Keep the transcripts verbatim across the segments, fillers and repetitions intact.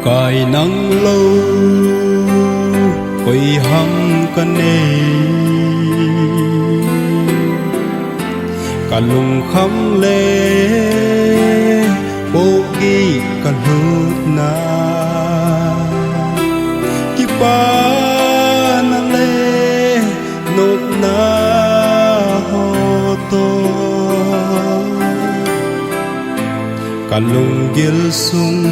Pai nang lou, koi ham ka nei, ka lungkham le pohgih ka lhutna, kipana le nopna ho toh, ka lunggil sung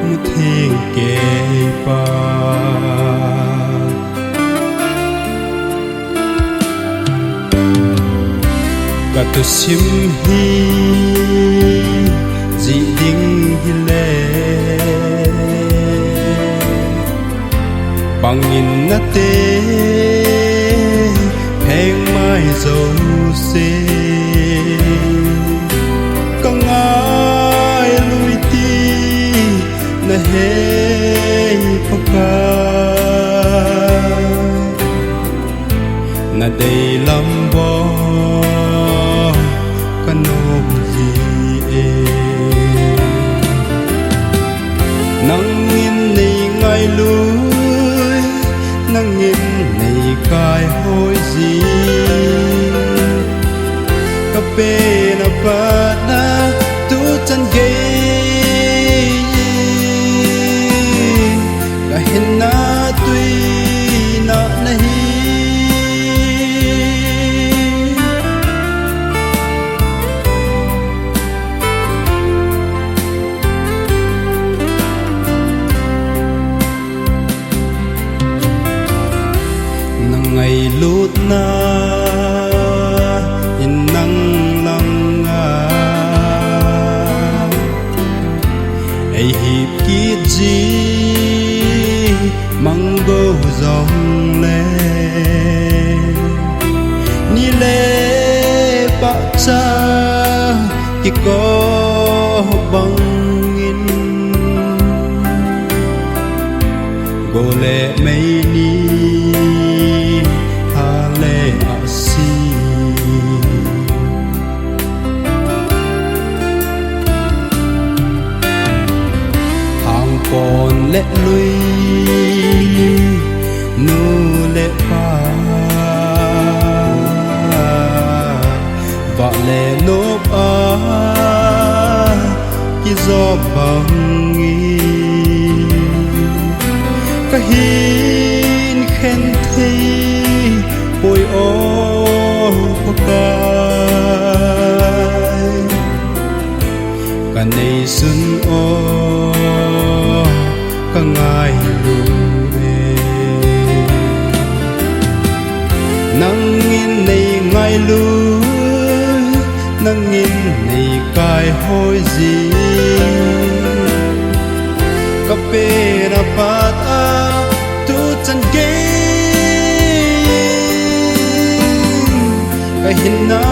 mu theng kei pa. Ka thusim hi jih ding hile, bangin nate pheng mai jouse, ka ngailut ti na hei Pakai. Na deilam bou ka nom ji e. Nangin nei ngailut, nangin nei kaihoi ji. Ka pen a pat a tu chan gei in, ka hinna tuina na hi. Na ngailutna in nang langa ei hip kit ji, mang go jongle, ni le pahcha kikoh bangin, go le mei ni ha le asi. Hangpon le lui, nu le pa, vah le nop a kijop bangin, ka hin khen thei poi o Pakai. Ka neisun o, ka ngailu e. Nangin nei ngailu, nangin nei kaihoi ji. Ka pen a pat a tu chan gei, ka hinna